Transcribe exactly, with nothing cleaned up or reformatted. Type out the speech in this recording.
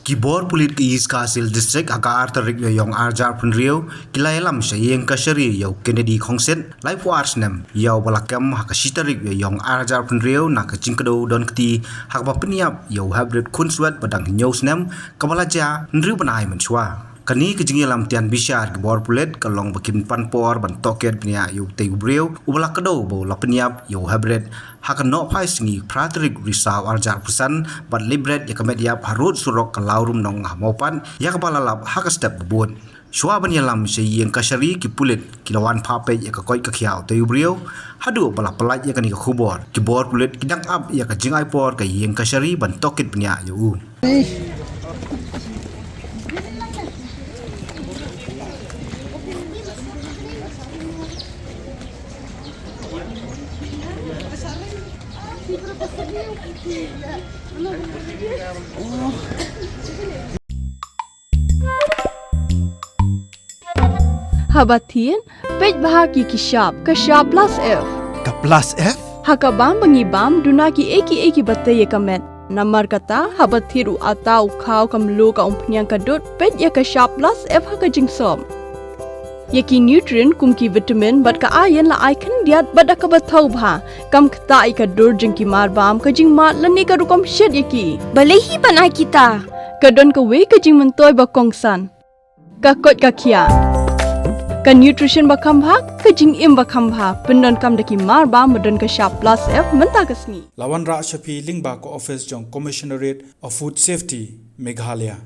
Ki bor pulit ka East Khasi Hills District ha ka ar tarik Ïaïong ar hajar phew hynriew ki la ïalam sha ïing kashari ïa u Kennedy Khongsit, laiphew ar snem, ïa uba la kem ha ka shi tarik Ïaïong ar hajar phew hynriew na ka jingkdew don kti ha kaba pynïap ïa u heprit khunswet ba dang hynñiew snem kaba la jia hynriew bnai mynshuwa. Kane ka jingïalam tian bishar ki bor pulit ka long ba kin pan por ban tohkit bniah ïa utei u briew uba la kdew ba u la pynïap ïa u heprit ha ka nohphai sngi phra tarik Risaw ar hajar phew san bad leit bret ïa ka met ïap harud surok ka Lawrumnong ha Mawpat, ïa kaba la lap ha ka step ba bud. Shuwa ban ïalam sha ïing kashari, ki pulit ki la wan phah peit ïa ka koit ka khiah utei u briew. Haduh ba la pyllait ïa kane ka khubor, ki bor pulit ki dang ap ïa ka jingai por ka ïing kashari ban tohkit bniah ïa u. Haba thied, peit bha ki ki shap, ka shap plus F. Ka plus F? Ha ka bam ba ngi bam, duna kiei kiei kiba tei ïa ka met. Namar kata, haba thied u atta, u khaw, ka mluh, ka umphniang, ka dud, peit ïa ka shap plus F ha ka jingsop. Ïa ki nutrient kum ki vitamin bad ka iron la ai khyndiat bad da kaba thaw bha. Kam ktah ïa ka dur jong ki mar bam, ka jingmad lane ka rukom shet ïa ki. Balei hi ban ai kita? Ka don kawei ka jingmyntoi ba kongsan. Ka koit ka khiah. Ka nutrition ba kham bha, ka jingim ba kham bha. Pyndonkam da ki mar bam ba don ka shap plus F mynta ka sngi. La wanrah sha phi lyngba ka office jong Commissionerate of Food Safety, Meghalaya.